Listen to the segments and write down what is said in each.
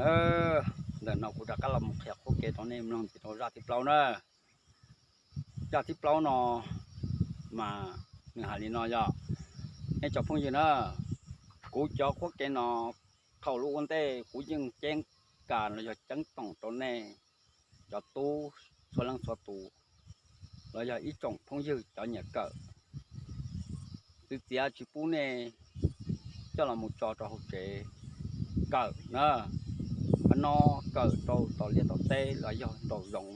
Ntawm no kuv rov qab los mus qhia qhuab kev rau nej mloog ntxiv rau zaj thib plaub na. Zaj thib plaub no mas nws hais li no yog, nej cov phooj ywg na, kuv cov qhuab kev no thaum lub ua ntej kuv yeej ceeb kas los yog ceeb toom rau nej cov tub txhua leej txhua tus los yog ib tsoom phooj ywg cov nyiam kawm, txwv txiav tsis pub nej coj los mus tso rau hauv tsev kawm na. Qhov no kawm rau tom liaj tom teb los yog nraum zoov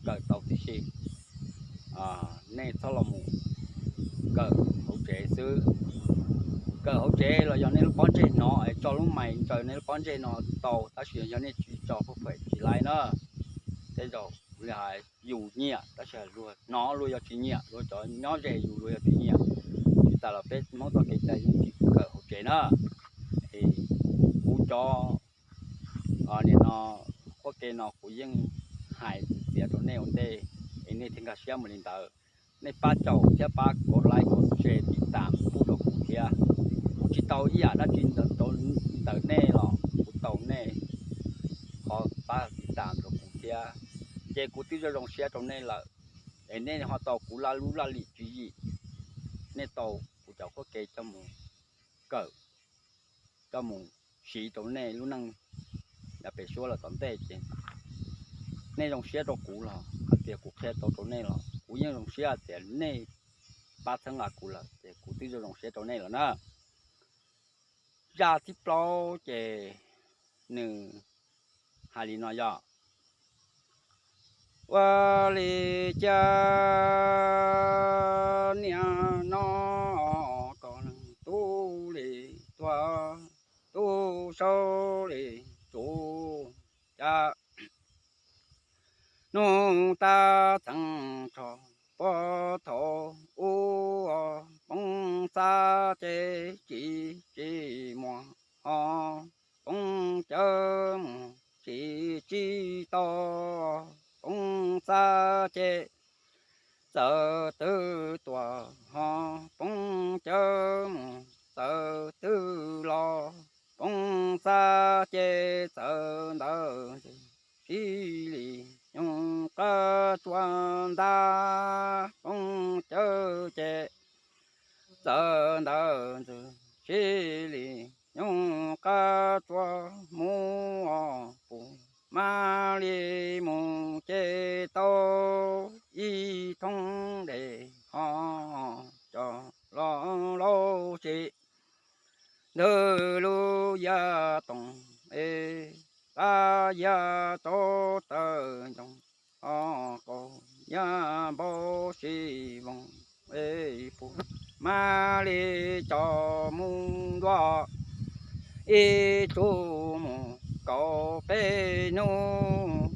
kawm tau tib si. Nej txhob los mus kawm hauv tsev xwb. Kawm hauv tsev los yog nej lub pob ntseg no es tso lub mais ntsaws nej lub pob ntseg no tau, tab sis yog nej tsis tso phuj phem tsis laib na. Tej zaum li hais yus nyiam tab sis luag hnov luag yog tsis nyiam, luag cov nyob ze yus luag yog tsis nyiam. Tsis tas los peb Hmoob txoj kev cai yeej tsis kawm hauv tsev na. Es kuv cov nim no qhuab kev no kuv yeej hais txwv txiav rau nej ua ntej, es nej thiaj nkag siab mus li ntawd. Nej pab caum thiab pab kov like kov share tiv tas pub rau kuv thiab. Kuv tsis tau ib yam dab tsi ntawm nej los kuv tau nej qhov pab tiv tas rau kuv thiab, ces kuv twb zoo zoo siab rau nej lawm. Es nej ho tau kuv laj lub laj lim tswv yim, nej tau kuv cov qhuab kev coj mus kawm, coj mus siv rau nej lub neej yav pem suab los tom ntej ces nej zoo siab rau kuv los hais tias kuv qhia tau rau nej los kuv yeej zoo siab hais tias nej pab txhawb nqa kuv lawm ces kuv twb zoo zoo siab rau nej lawm na. Zaj thib plaub ces nws hais li no yog, ua li cas niaj no koj leej tub li tuag, tub saud li tsuv, cas nug tab txheej tso puag thaum ub, poob xab ces tsis tsis muaj ho, poob cawv mus tsis tsis tau, poob xab ces txawm twg tuaj ho, poob cawv mus txawm twg los, poob xab ces txawm ntawd ntxwg sib li nyoog qab tsua ntab, poob cawv ces txawm ntawd ntxwg sib li nyoog qab tsua mus, puas mam li mus ces tau ib thoob dej ho, cov laus laus sim ntawd lub yaj toog es qab yaj tsaus taw ncoo, ho qaum yaj npau si voos es puas mam li coj mus ntua, ib tsuj mus kaum peb hnub,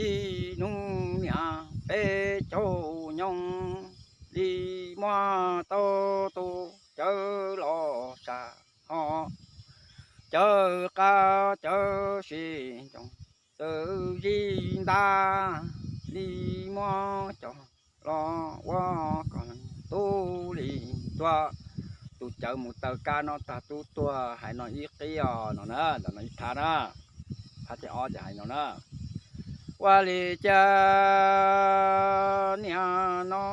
ib hnub niaj peb caug nyoog, li muab tau tus cawv los sam ho, cawv qab cawv sib ncoog txawm zib ntab, li muab coj los ua koj leej tub li tuag. Tus cawv mus taw kab no tag tub tuag hais no ib qib os no na, ntawm no ib phab na. Phab thib ob ces hais no na, ua li cas niaj no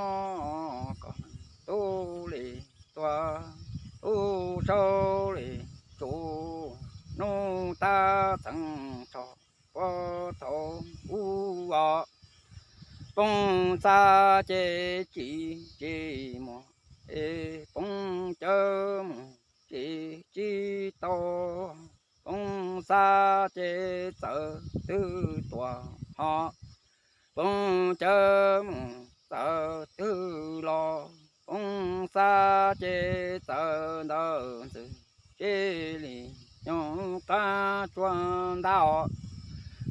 koj leej tub li tuag, tub saud li tsuv, nug tab txheej tso puag thaum ub os, poob xab ces tsis tsis muaj es, poob cawv mus tsis tsis tau, poob xab ces txawm twg tuaj ho, poob cawv mus txawm twg los, poob xab ces txawm ntawd ntxwg sib li nyoog qab tsua ntab os,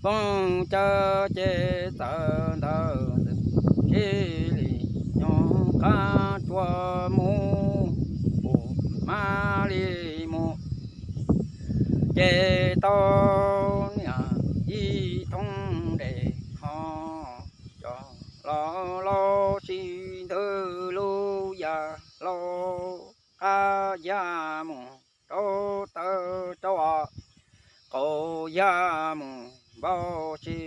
poob cawv ces txawm ntawd ntxwg sib li nyoog qab tsua mus, puas mam li mus ces tau niaj ib thoob dej ho, cov laus laus sib ntawd lub yaj laus, qab yaj mus rau taw rau os, qaum yaj mus npau si,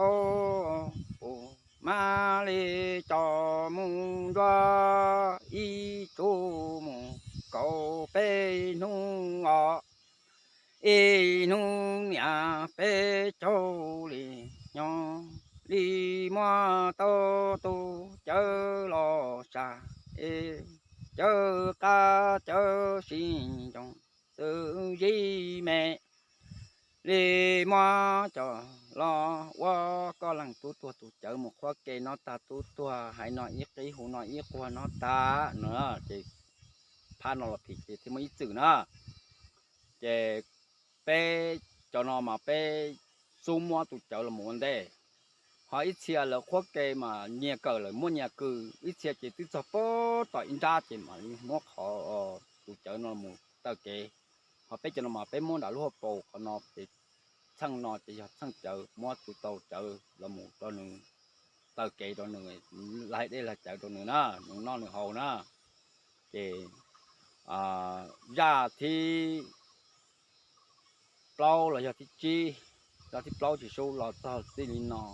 au, kuv mam li coj mus nruab ib tug mus kaum peb hnub os. Ib hnub niam peb caug li nyob li muab tau tus cawv los sam, es cawv qab cawv sib ntsoov xwb zib me li muab coj los ua koj leej tub tuag. Tus cawv mus qhuab ke no tag, tub tuag hais no ib qib hu no ib quag no tag no, ces phab no los phim ces thiaj muaj ib txwm na. Ces peb cov no mas peb xub muab tus cawv los mus ua ntej, ho ib txhia lawv qhuab ke mas nyias kawm lawm muab nyias kws, ib txhia ces twb txog pem tom ib nrab ces mam li muab qhov tus cawv no mus taw kev. Ho peb cov no mas peb muab nram lub hauv paus qhov no ces txheej no ces yog txheej cawv, muab tus tau cawv los mus rau nws taw kev rau nws, laig dej laig cawv rau nws na, nws noj nws haus na. Ces zaj thib plaub los yog thib tsib, zaj thib plaub tsis sub los txog txij li no,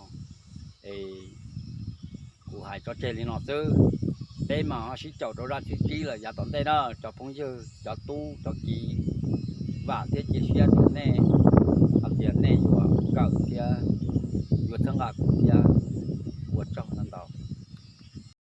es kuv hais tso tseg li no xwb. Peb mas ho sib caum rau zaj thib tsib lawm yav tom ntej na cov phooj ywg, cov tub cov kiv, vam thiab cia siab rau nej hais tias nej yuav kawm thiab yuav txhawb nqa kuv thiab.